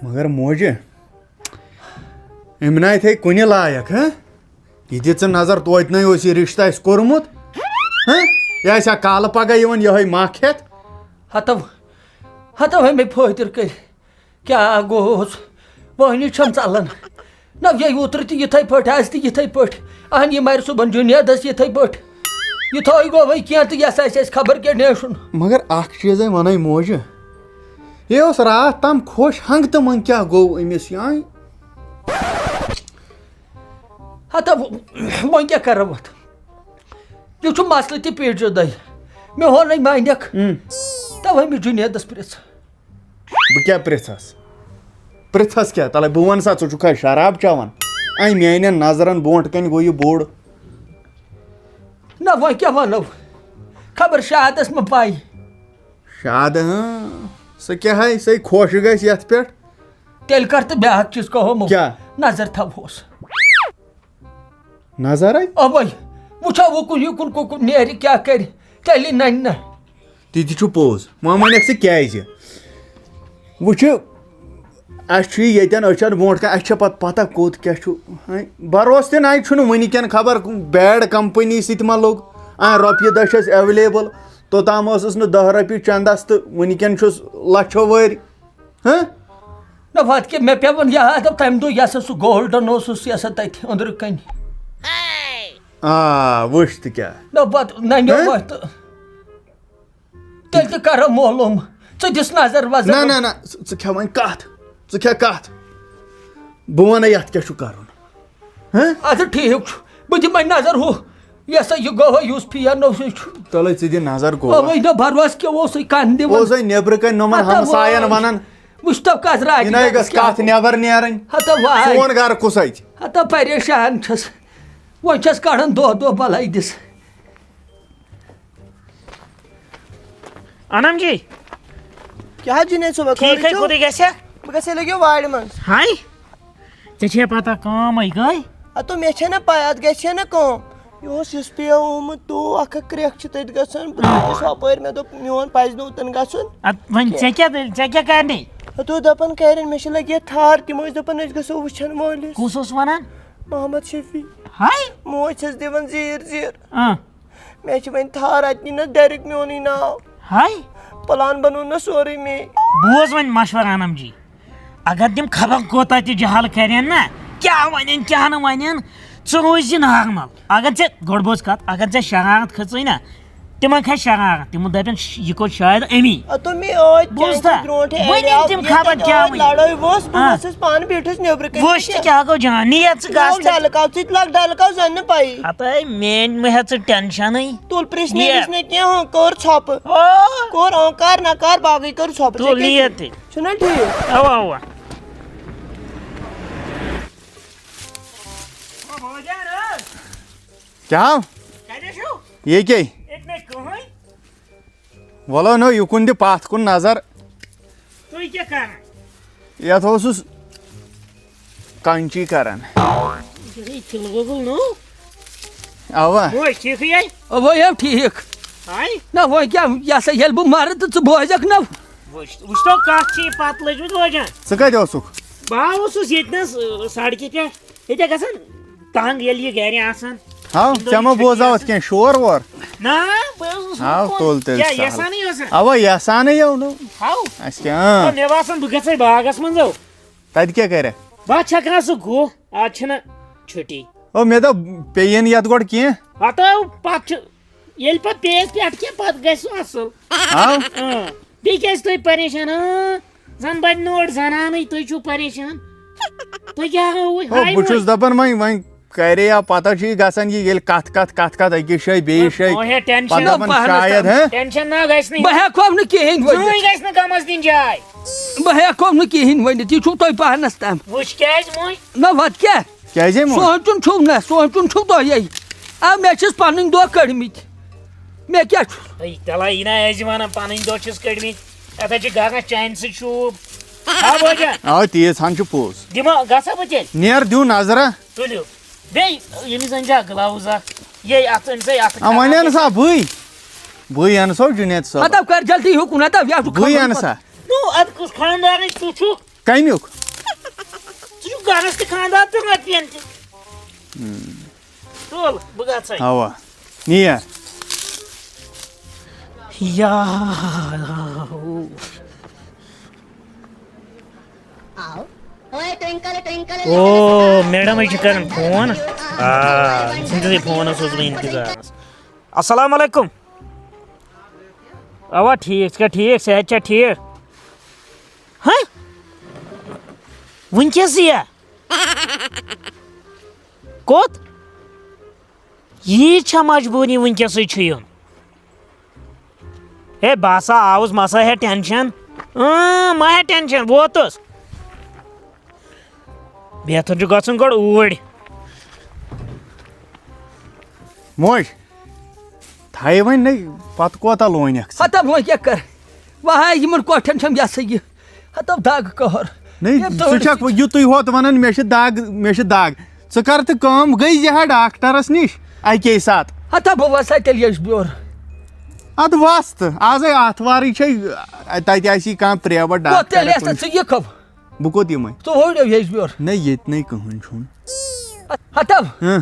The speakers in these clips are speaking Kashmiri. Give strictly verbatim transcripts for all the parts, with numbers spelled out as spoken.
مگر موجہِ، أمۍ نہ تھے کُنہِ لایق، ہہ؟ یہِ دِ ژٕ نظر، توتہِ نَے اوس یہِ رِشتہٕ اَسہِ کوٚرمُت، ہہ؟ یہِ آسہِ ہا کالہٕ پگاہ یِوان یِہوٚے مَکھ ہٮ۪تھ۔ ہتو، ہتو ہے مےٚ فٲطر کٔرۍ۔ کیٛاہ گوٚوس؟ وۄنۍ چھَم ژَلان۔ نہ، یہِ اوترٕ تہِ یِتھَے پٲٹھۍ، آز تہِ یِتھَے پٲٹھۍ۔ اہن، یہِ مَرِ صُبحن جُنیدَس یِتھَے پٲٹھۍ۔ یہِ تھوٚوٕے گوٚوٕے کینٛہہ تہٕ یَس آسہِ اَسہِ خبر کیٛاہ نیشُن۔ مگر اَکھ چیٖزَے وَنَے موجہِ، یہِ اوس راتھ تام خۄش، ہنٛگ تہٕ منٛگ کیٛاہ گوٚو أمِس یہِ؟ ہتا، وۄنۍ کیٛاہ کَرو اَتھ؟ یہِ چھُ مسلہٕ تہِ پیچیدَے۔ مےٚ ووٚنُے مانٮ۪کھ، اۭں۔ تَوَے مےٚ جُنیدَس پرٛژھ۔ بہٕ کیٛاہ پرٛژھس؟ پرٛژھس کیٛاہ؟ تَلَے بہٕ وَنہٕ سا، ژٕ چھُکھا شراب چٮ۪وان؟ اَمہِ میٛانٮ۪ن نظرَن برونٛٹھ کَنہِ گوٚو یہِ بوٚڑ۔ نہ، وۄنۍ کیٛاہ وَنو؟ خبر شادَس مہ پَے۔ شادٕ، ہاں، سُہ کیٛاہ ہے، سُے خۄش گژھِ یَتھ پٮ۪ٹھ۔ تیٚلہِ کر تہٕ بیٛاکھ چیٖز کَہو مو۔ کیٛاہ؟ نظر تھاوہوس۔ نظر ہے؟ اوے، وٕچھو وُکُن یُکُن کُکُن نیرِ کیٛاہ کَرِ، تیٚلہِ نَنہِ نہ۔ تہِ تہِ چھُ پوٚز۔ وۄنۍ وَنکھ ژٕ کیٛازِ؟ وٕچھِ، اَسہِ چھُ یہِ ییٚتٮ۪ن أچھَن برونٛٹھ کَنہِ، اَسہِ چھےٚ پَتہٕ پَتہ کوٚت کیٛاہ چھُ۔ ہاے، بروسہٕ تہِ نَے چھُنہٕ وٕنہِ کٮ۪ن خبر bad company سۭتۍ ما لوٚگ۔ آ، رۄپیہِ دَہ چھَس available، توٚتام ٲسٕس نہٕ دَہ رۄپیہِ چَندَس تہٕ وٕنہِ کٮ۪ن چھُس لَچھو وٲرۍ۔ ہہ؟ نہ، پَتہٕ کیٛاہ، مےٚ پیوٚو وۄنۍ یاد، تَمہِ دۄہ یہِ ہسا سُہ golden اوسُس، یہِ ہسا تَتہِ أنٛدرٕ کَنہِ۔ آ، وٕچھ تہٕ کیٛاہ۔ نہ، پَتہٕ نَنیو ہہ؟ وۄنۍ تہٕ۔ تیٚلہِ تہِ کَرو معلوٗم۔ ژٕ دِس نظر وظر۔ نہ، نہ، نہ، ژٕ، ژٕ کھےٚ وۄنۍ کَتھ۔ ژٕ کھےٚ کَتھ۔ بہٕ وَنَے یَتھ کیٛاہ چھُ کَرُن۔ ہہ؟ اَدٕ ٹھیٖک چھُ۔ بہٕ دِمَے نظر ہُہ۔ یہِ ہسا یہِ گوٚو یُس فِیَن اوس، یہِ چھُ۔ تَلَے ژٕ دِ نظر گوٚو۔ اَوَے نہ بھروسہٕ کیٛاہ اوسُے کَن دِوان۔ اوسَے نیٚبرٕ کَنۍ نوٚمَن ہتہ ہمسایَن وۄنۍ۔ وَنان۔ وٕچھ تو کَتھ راگہِ یہِ نَے گژھِ کَتھ نٮ۪بر نیرٕنۍ۔ ہتہ وۄنۍ۔ سون گرٕ کُس اَتہِ؟ ہتہ پریشان چھَس۔ وۄنۍ چھَس کَڑان دۄہ دۄہ بَلاے دِس۔ انم جی۔ کیٛاہ حظ جنید صٲبہ، ٹھیٖک خٲرٕے ہے، چھُو؟ کوٚتٕے گژھِ؟ بہٕ گژھٕ ہے لٔگِو وارِ منٛز۔ ہاے، ژےٚ چھےٚ پتہ کٲمٕے گٔے؟ ہتو مےٚ چھےٚ نہ پَے، اَتھ گژھِ ہے نہ کٲم۔ یہِ اوس یُس پیٚو آمُت، تو اکھ اکھ کرٛٮ۪کھ چھِ تٔتۍ گژھان۔ بہٕ درٛاس ہۄپٲرۍ، مےٚ دوٚپ میون پَزِ نہٕ اوٚتَن گژھُن۔ اَدٕ وۄنۍ ژےٚ کیٛاہ دٔلیٖل؟ ژےٚ کیٛاہ کرنی؟ ہتو دَپان کَرٮ۪ن، مےٚ چھِ لگہِ تھار، تِم ٲسۍ دَپان أسۍ گژھو وٕچھَن وٲلِس۔ کُس اوس وَنان؟ محمد شفیع۔ ہاے؟ موج چھَس دِوان زیٖر زیٖر۔ اۭں۔ مےٚ چھِ وۄنۍ تھار اَتہِ نی نہ ڈایریکٹ میونٕے ناو۔ ہاے۔ پلان بنوو نہ سورُے مے۔ بوز وۄنۍ مشورٕ انم جی، اگر تِم خبر کوٗتاہ تہِ جہل کرن نہ، کیٛاہ ونن کیٛاہ نہٕ ونن، ژٕ روزِ نارمل۔ اگر ژےٚ، گۄڈٕ بوز کتھ، اگر ژےٚ شرارت کھٔژٕے نہ، تِمن کھسہِ شرارت، تِم دپن ش-، یہِ کوٚر شاید أمی۔ ہتو مے ٲدۍ بوز چانہِ تہ، سۭتۍ برونٛٹھے وۄنۍ یِن اڑیو، تِم ییٚتہِ خبر کیٛاہ ٲدۍ ونن۔ لڑٲے ؤژھ، بہٕ آ۔ ؤژھٕس پانہٕ بیٖٹھٕس نیٚبرٕ کنہِ۔ وٕچھ تہِ کیٛاہ گوٚو جان، نیر ژٕ گژھ لوگ تہٕ۔ ڈلہٕ کاو، ژٕ تہِ لگ ڈلہٕ کاو، زن نہٕ پَیی۔ ہتاے میٲنۍ مہ ہیٚہ ژٕ ٹینشنٕے۔ تُل پرٛژھ نہٕ یہِ أمِس نہٕ کینٛہہ، ہُہ کٔر ژھۄپہٕ۔ آ۔ کوٚر، اۭں، کر نہ کر، باقٕے کٔر ژھۄپہٕ۔ تُل ژےٚ کیٛاہ یہِ چھُ؟ تہِ۔ چھُنہ ٹھیٖک؟ اوا، اوا۔ کیٛاہ؟ کَتہِ چھُو؟ ییٚکے۔ ییٚتہِ نَے کٕہٕنۍ۔ وَلو نو، یُکُن دِ پَتھ کُن نظر۔ تُہۍ کیٛاہ کران؟ یَتھ اوسُس کَنچی کران۔ یہِ تِلہٕ گۄگُل نوٚو؟ اَوا۔ بوے، ٹھیٖکھٕے ہے؟ اَوَے ہو ٹھیٖک۔ ہاے؟ نہ، وۄنۍ کیٛاہ، یہِ ہسا ییٚلہِ بہٕ مَرٕ تہٕ ژٕ بوزَکھ نہ۔ وٕچھ، وٕچھ تو کَتھ چھِ یہِ پَتہٕ لٔجمٕژ وۄجَن۔ ژٕ کَتہِ اوسُکھ؟ بہٕ ہا اوسُس ییٚتہِ نَس، ٲ، سڑکہِ پٮ۪ٹھ۔ ییٚتہِ گژھان تنگ ییٚلہِ یہِ گرِ آسان۔ ہاو، یِم ژےٚ ما دۄہ چھُٹی بوزاوتھ آسان۔ کینٛہہ شور وور؟ نہ، بہٕ اوسُس ہاو، نہٕ تُل تیٚلہِ کیٛاہ، سہل۔ یژھانٕے اوس۔ اوا، یژھانٕے یو نو۔ ہاو۔ اَسہِ کیٛاہ، اۭں۔ مےٚ باسان بہٕ گژھے باغس منٛز او۔ تتہِ کیٛاہ کرکھ؟ بہٕ چھکھ نہ سُہ گُہہ، آز چھِنہٕ چھُٹی۔ او، مےٚ دوٚپ، پیٚیہِ نہٕ یتھ گۄڈٕ کینٛہہ۔ پتہٕ او، پتہٕ چھُ، ییٚلہِ پتہٕ پیٚیَس پٮ۪ٹھ کینٛہہ، پتہٕ گژھِ سُہ اصل۔ ہاو۔ اۭں۔ بیٚیہِ کیٛازِ تُہۍ پریشان؟ اۭں۔ زن بنہِ نوٚو زنانٕے، تُہۍ چھِو پریشان۔ تُہۍ کیٛاہ ہٲوٕے؟ ہو، ہاے بہٕ چھُس وۄنۍ۔ دپان وۄنۍ، وۄنۍ کرے یا پتہ چھِ یہِ گژھان یہِ ییٚلہِ کتھ، کتھ، کتھ، کتھ أکِس جایہِ بیٚیِس جایہِ۔ او ہے، ٹینشن۔ پتہٕ دپان پہنس شاید، تام۔ ہہ؟ ٹینشن نہ گژھِ نہٕ۔ بہٕ ہٮ۪کہٕ ہو نہٕ کِہیٖنۍ ؤنِتھ۔ زٕہٕنۍ گژھِ نہٕ غمس دِنۍ جاے۔ بہٕ ہٮ۪کہٕ ہو نہٕ کِہیٖنۍ ؤنِتھ، یہِ چھُو تۄہہِ پہنس تام۔ وٕچھ کیٛازِ موج؟ نہ وۄتھ کیٛاہ؟ کیٛازے موج؟ سونٛچُن چھُو نہ، سونٛچُن چھُو تۄہے۔ آ، مےٚ چھِس پنٕنۍ دۄہ کٔڑمٕتۍ۔ مےٚ کیٛاہ چھُ؟ ہے، تَلہ یہِ نہ ٲسۍ زِ وَنان پَنٕنۍ دۄہ چھِس کٔڑمٕتۍ۔ اَتھ حظ چھِ گَرَس چانہِ سۭتۍ شوٗب۔ آ بٲجا؟ آ، تیٖژ ہَن چھُ پوٚز۔ دِمو، گژھا بہٕ تیٚلہِ؟ نیر دِیِو نظرہ۔ تُلِو۔ بیٚیہِ ییٚمِس أنۍ زِ اَکھ گٕلاوُز اَکھ۔ یے اَتھ أنۍ زِ اَتھ آ، وۄنۍ اَنہٕ سا بٕے۔ بٕے اَنہٕ سا جُنید صٲب۔ ہَتو کر جلدی ہیوٚکُن، ہَتو یَتھ چھُ بٕے کھَنُن اَنہٕ پَتہٕ۔ سا۔ نو، اَدٕ کُس خانٛدارٕے ژٕ چھُکھ؟ کمیُک؟ ژٕ چھُکھ گرس تہِ خانٛدار تہٕ رۄپین تہِ۔ تُل، بہٕ گژھے۔ اوا۔ نیر۔ یا۔ او، میڈم چھِ کران فون۔ آ، أمۍ سٕنٛدِسٕے فونس اوسُس بہٕ انتظارس۔ السلام علیکم۔ اوا، ٹھیٖک، ژٕ چھکھا ٹھیٖک؟ صحت چھا ٹھیٖک؟ ہہ؟ وٕنکیٚسٕے یا؟ کوٚت؟ ییٖژ چھا مجبوٗری وٕنکیٚسٕے چھُ یُن؟ ہے، بہٕ ہسا آوُس، مہ سا ہے ٹینشن۔ اۭں، مہ ہے ٹینشن، ووتُس۔ بہتر چھُ گژھُن گۄڈٕ اوٗرۍ۔ موج، تھایہِ وۄنۍ نٔے، پتہٕ کوتاہ لونکھ ژٕ؟ ہتہ وۄنۍ کیٛاہ کر؟ وۄنۍ ہاے یِمن کۄٹھٮ۪ن چھَم یہِ ہسا یہِ۔ ہتو دگ قہر۔ نٔے، ییٚمہِ ژٕ دورٕ چھکھ سۭتۍ یُتُے ہوت ونان، مےٚ چھِ دگ، مےٚ چھِ دگ۔ ژٕ کر تہٕ کٲم، گٔے زِ ہا ڈاکٹرس نِش اکے ساتہٕ۔ ہتہ بہٕ وسہٕ ہا تیٚلہِ یچھ بیور۔ ادٕ وس تہٕ، آزے آتھوارٕے چھے، تتہِ آسی کانٛہہ private گوٚو تیٚلہِ ڈاکٹر یَس کُنہِ۔ تہٕ ژٕ یہِ کھو۔ بہٕ کوٚت یِمے؟ ژٕ ہوڑیو یچھ بیور۔ نہ، ییٚتہِ نَے کٕہٕنۍ چھُنہٕ۔ ہتو۔ ہہ۔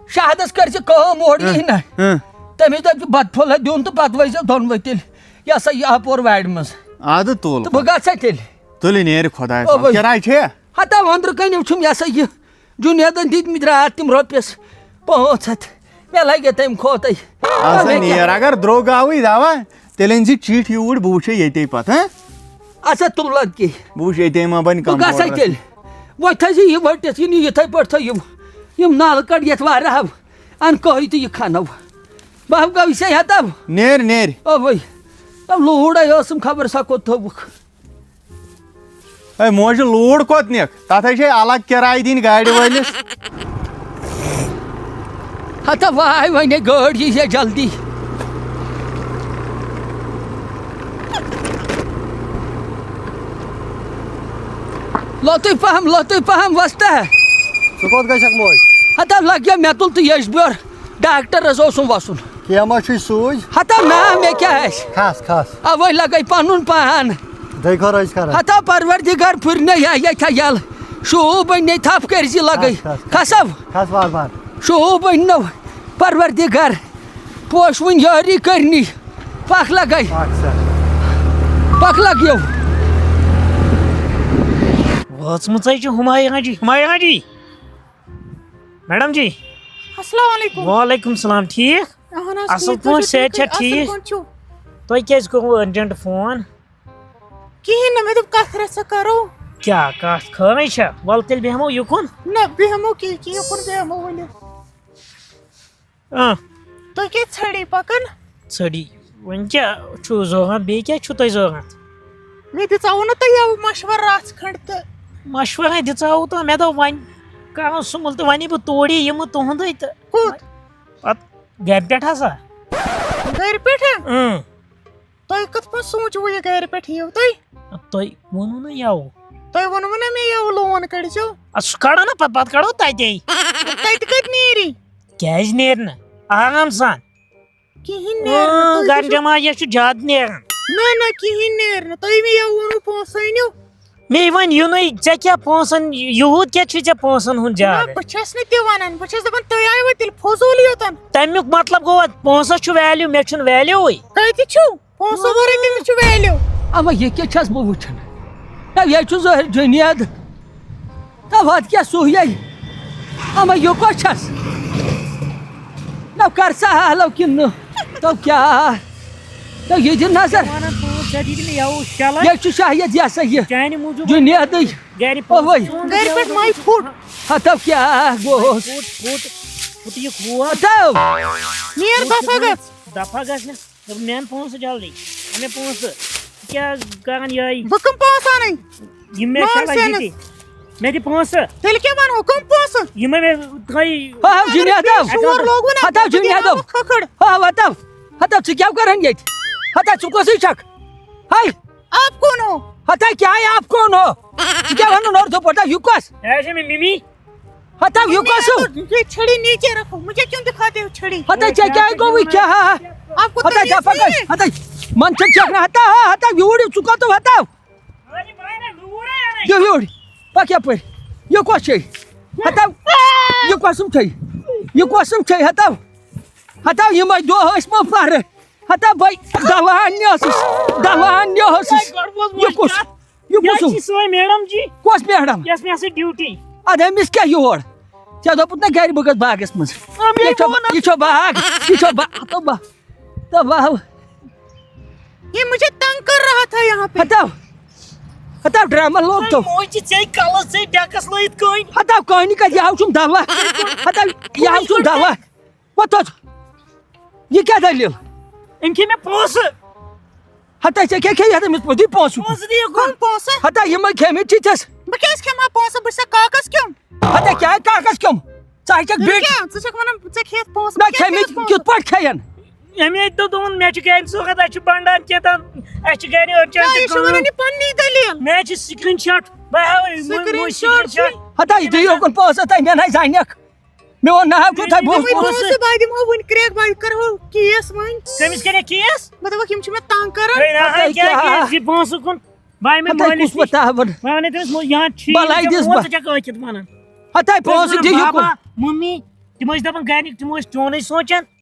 شاہدس کٔرۍ زِ کٲم، اورٕ یی نہ۔ ہہ۔ تٔمِس دَپہِ بَتہٕ پھوٚلہ دیُن تہٕ پَتہٕ ؤسۍ زیو دۄنوَے تیٚلہِ۔ یہِ ہسا یہِ اَپور وارِ منٛز۔ اَدٕ تُل۔ تہٕ بہٕ گژھٕ تیٚلہِ۔ تُلہِ نیرِ خۄدایَس اَوَے۔ حوالہٕ۔ کِراے چھے؟ ہتا أنٛدرٕ کَنہِ چھُم یہِ ہسا یہِ جُنیدن دِتمٕتۍ راتھ تِم رۄپیَس پانٛژھ ہَتھ۔ مےٚ لَگہِ تَمہِ کھۄتَے۔ اَسا مےٚ کیٛاہ؟ نیر، اگر درٛوگ آوٕے دوا، تیٚلہِ أنۍ زِ چِٹھۍ یوٗرۍ، بہٕ وٕچھے ییٚتے پَتہٕ، ہہ؟ اَسا تُلَن کینٛہہ۔ بہٕ وٕچھٕ ییٚتے ما بَنہِ بہٕ گژھے کمپاوڈرَس تیٚلہِ۔ نِش۔ وۄنۍ تھٲیزِ یہِ ؤٹِتھ، یہِ نِیِو یِتھَے پٲٹھۍ تھٲیِو۔ یِم نالہٕ کَڑ یَتھ واریاہ اَن کٲرۍ تہٕ یہِ کھَنو۔ بہٕ ہا گوٚو یہِ سے ہٮ۪تو۔ نیر، نیر۔ اوے۔ تَو لوٗڑے ٲسٕم خبر سا کوٚت تھٲوٕکھ۔ ہے موجہِ لوٗڑ کوٚت نِکھ؟ تَتھ ہے چھے الگ کِراے دِنۍ گاڑِ وٲلِس۔ ہتا واے وۄنۍ گٲڑۍ یی ہے جلدی۔ لوٚتُے پہم، لوٚتُے پہم وۄستا۔ ژٕ کوٚت گژھکھ موج؟ ہتا لگیا مےٚ تُل تہٕ یچھ بیور۔ ڈاکٹرس اوسُم وسُن۔ کینٛہہ ما چھُے سوٗز؟ ہتا نا، مےٚ کیٛاہ آسہِ؟ کھس، کھس۔ اوے لگے پنُن پان۔ دٔے خٲر ٲسۍ کران۔ ہتا پروردگار پھُرنے یا یتھا یل۔ شوٗب بٔنۍ نے تھپھ کٔرۍ زِ لگے۔ کھس، کھس۔ کھسو۔ کھس وار وار۔ شوٗب بٔنۍ نو۔ پروردگار پوش وُنۍ یٲری کٔرنی۔ پکھ لگے۔ پکھ سا۔ پکھ لگیو۔ وٲژمٕژے چھِ ہُمایاں جی، ہُمایاں جی۔ میڈم جی۔ السلام علیکم۔ وعلیکم السلام، ٹھیٖک؟ اہن حظ، اصل ٹھیٖک، تُہۍ پٲٹھۍ، چھِو صحت ٹھیٖک؟ چھا اصل ٹھیٖک؟ پٲٹھۍ چھِو؟ تۄہہِ کیٛازِ کوٚروٕ urgent فون؟ کِہیٖنۍ نہٕ، مےٚ دوٚپ کَتھ رَژھا کَرو۔ کیٛاہ کَتھ خٲرٕے چھا؟ وَلہٕ تیٚلہِ بیٚہمو یُکُن۔ نہ، بیٚہمو کینٛہہ، کینٛہہ یُکُن بیٚہمو ؤلِو۔ اۭں۔ تُہۍ کیٛازِ ژھٔڑی پَکان؟ ژھٔڑی؟ وۄنۍ کیٛاہ چھُو ضوٚرَتھ؟ بیٚیہِ کیٛاہ چھُو تۄہہِ ضوٚرَتھ؟ مےٚ دِژاوُ نہ تۄہہِ یَوٕ مَشوَرٕ راتھ کھنٛڈ تہٕ۔ مَشوَرَے دِژاوُ تہٕ مےٚ دوٚپ وۄنۍ کَرو سُمُل تہٕ وۄنۍ یہِ بہٕ توڑی یِمہٕ تُہُنٛدُے تہٕ۔ کوٚت؟ پَتہٕ گَرِ پٮ۪ٹھ ہسا۔ گَرِ پٮ۪ٹھ؟ اۭں۔ تۄہہِ کِتھ پٲٹھۍ سوٗنٛچوٕ یہِ گَرِ پٮ۪ٹھ یِیِو تُہۍ؟ تۄہہِ ووٚنوُ نہ یَوٕ۔ تۄہہِ ووٚنوُ نہ مےٚ یَوٕ لون کٔڑۍزیو؟ اَدٕ سُہ کَڑو نہ پَتہٕ، پَتہٕ کَڑو تَتے۔ تَتہِ کَتہِ نیرِ؟ کیٛازِ نیرِ نہٕ؟ آرام سان۔ کِہیٖنۍ نیرِ نہٕ، اۭں، تُہۍ گَرٕ چھِو جمع، یہِ چھُ زیادٕ نیران۔ نہ، نہ، کِہیٖنۍ نیرِ نہٕ۔ تۄہہِ مےٚ یَوٕ ووٚنوُ پونٛسَے نیوٗ۔ مے وۄنۍ یُنٕے، ژےٚ کیٛاہ پونٛسَن، یوٗت کیٛاہ چھُے ژےٚ پونٛسَن ہُنٛد نہ، زیادٕ؟ بہٕ چھَس نہٕ تہِ وَنان، بہٕ چھَس دَپان تُہۍ آیوٕ تیٚلہِ فضوٗل یوٚتَن۔ تَمیُک مطلب گوٚو، اَتھ پونٛسَس چھُ value، مےٚ چھُنہٕ value-ے۔ کَتہِ چھُو؟ پونٛسہٕ ورٲے کٔمِس چھُ value؟ اما یہِ کیٛاہ چھَس بہٕ وٕچھان؟ نہ، یہِ چھُ ظٲہِر جُنید۔ تہٕ وَتھ کیٛاہ سُہ یے؟ اما یہِ کۄس چھَس؟ نہ، کر سا حالو کِنہٕ نہٕ؟ تو کیٛاہ؟ تو یہِ دِ نظر۔ ژےٚ وَنان پانٛژھ دۄہ دِتۍ مےٚ یَوٕ شےٚ لَچھ۔ یہِ چھُ شاہد یہِ ہسا یہِ۔ چانہِ موٗجوٗب جُنیدٕے۔ گَرِ اوے۔ پونٛسہٕ ژھُن۔ گَرِ پٮ۪ٹھ مَے پھُٹ۔ ہتو کیٛاہ گوٚوس؟ پھُٹ، پھُٹ، پھُٹ یہِ کھوو۔ ہتو۔ نیر دفعہ گژھ۔ دفعہ گژھ نہٕ۔ دوٚپُن، مےٚ اَن پونٛسہٕ جلدی۔ اَن مےٚ پونٛسہٕ۔ ژٕ کیٛاہ کران یِہوٚے؟ بہٕ کٕم پونٛسہٕ اَنٕنۍ؟ یِم مےٚ چھےٚ نہ لَگہِ دِتہِ۔ مےٚ دِ پونٛسہٕ۔ تیٚلہِ کیٛاہ وَنو؟ کٕم پونٛسہٕ؟ یِمَے مےٚ تھٲے۔ ہا، ہا، جُنیدو۔ شور لوگوُ نا؟ ہتو، جُنیدو۔ کھکھٕڑ۔ ہا، ہتو۔ ہتو، ژٕ کیٛاہ کران ییٚتہِ؟ ہتو، ژٕ کۄسٕے چھکھ؟ ہے۔ آپ کون ہو؟ ہتو، کیٛاہ ہے آپ کون ہو؟ ژٕ کیٛاہ وَنان اُردو پٲٹھۍ؟ یہِ کۄس؟ یہِ حظ چھےٚ مےٚ مِمی۔ ہتو، یہِ کۄس ہو؟ یہ چھڑی نیچے رکھو، مجھے کیوں دکھاتے ہو چھڑی؟ ہتو، ژےٚ کیٛاہ گوٚوُے؟ کیٛاہ؟ آپ کو ہتو، تمیز ژےٚ پکھ۔ نہیں ہے؟ ہتو، من چھُ چھکھ نہ۔ ہتو، ہا، ہتو، یوٗرۍ ژٕ کوٚت وتو؟ یہِ ہیوٚر۔ پَکھ یَپٲرۍ۔ یہِ کۄس چھے؟ ہَتاو۔ یہِ کۄسُم چھے؟ یہِ کۄسُم چھے؟ ہَتاو۔ ہَتاو، یِمَے دۄہ ٲسۍ مےٚ پَرٕ۔ ہَتاو، بَے دَلان نہِ ٲسٕس۔ دَلان نہِ ٲسٕس۔ یہِ کُس؟ یہِ یہِ کُس؟ چھِ سٲنۍ میڈم جی۔ کۄس میڈم؟ یۄس مےٚ سۭتۍ ڈیوٹی۔ اَدٕ أمِس کیٛاہ یور؟ ژےٚ دوٚپُتھ نہ گرِ بہٕ گژھٕ باغس منٛز۔ آ، مےٚ یہِ چھو، ووٚن۔ یہِ چھو باغ، یہِ چھو باغ، تہٕ باغ، تہٕ باغ۔ یہ مجھے تنگ کر رہا تھا یہاں پہ۔ ہتاو، ہتاو ڈرامہ لوگ تو۔ موج ژےٚ کلس ژےٚ ڈیکس لٲیِتھ کٔنۍ۔ ہتاو کٔنۍ کتہِ، یہِ ہاو چھُم دوا۔ ہتاو، یہِ ہاو چھُم دوا۔ وۄتھ تھوٚد۔ یہِ کیٛاہ دٔلیٖل؟ أمۍ کھے مےٚ پونٛسہٕ۔ ہتا ژےٚ کیٛاہ کھیٚیہِ یَتھ أمِس پٲٹھۍ؟ دِ پونٛسہٕ۔ پونٛسہٕ دِیِو کُن۔ کم پونٛسہٕ؟ ہتا یِمے کھیٚمٕتۍ چھِتھس۔ بہٕ کیٛازِ کھٮ۪مہٕ ہا پونٛسہٕ؟ بہٕ چھُسا کاکس کیُم؟ ہتا کیٛاہ کاکس کیُم؟ ژٕ ہا چھَکھ ژٕ بیٚٹھ۔ کیٛاہ؟ ژٕ چھَکھ وَنان ژےٚ کھیٚتھ پونٛسہٕ، نہ بہٕ کیٛازِ کھیٚمٕتۍ کھٮ۪مہٕ پونٛسہٕ؟ کِتھ پٲٹھۍ کھیٚین؟ أمۍ ییٚتہِ دوٚپ، دوٚپُن، مےٚ چھِ گرِ سوٗکھ، اَسہِ چھِ بنڈار کیٛاہ تام، اَسہِ چھِ گرِ أڑۍ چَن نہ، تہِ یہِ چھُ کٲم۔ وَنان یہِ پننی دٔلیٖل۔ مےٚ چھِ screen shot، بہٕ ہاوٕ یِمن screen وۄنۍ shot screen shot۔ چھُے۔ ہتا یہِ دِیِو کُن پونٛسہٕ تۄہہِ، مےٚ نہ زانٮ۪کھ۔ مےٚ ووٚن نہ ہا کوٗتاہ مےٚ بوٚڑ دِمٕے پونٛسہٕ۔ پونٛسہٕ، بہٕ دِمہو وٕنۍ کرٛٮ۪کھ، بہٕ کرہو case وۄنۍ۔ کٔمِس کَرِ case؟ مےٚ دوٚپُکھ، یِم چھِ مےٚ تنٛگ کران۔ ہے، نہ، ہَتَے کیٛاہ کیٛاہ؟ Case؟ یہِ پونٛسہٕ کُن؟ بہٕ ہاے مےٚ ہَتَے مٲلِس کُس نِش۔ وۄتاوَن؟ بہٕ وَنے تٔمِس، مو-، یہِ ہا ٹھیٖک، بَلاے ژےٚ دِس موت بہٕ۔ ژٕ چھَکھ ٲکھِتھ وَنان۔ ہَتَے پونٛسہٕ دِ یہِ بابا، کُن۔ مٔمی، تِم ٲسۍ دَپان گَرِکۍ، تِم ٲسۍ چونٕے سونٛچان۔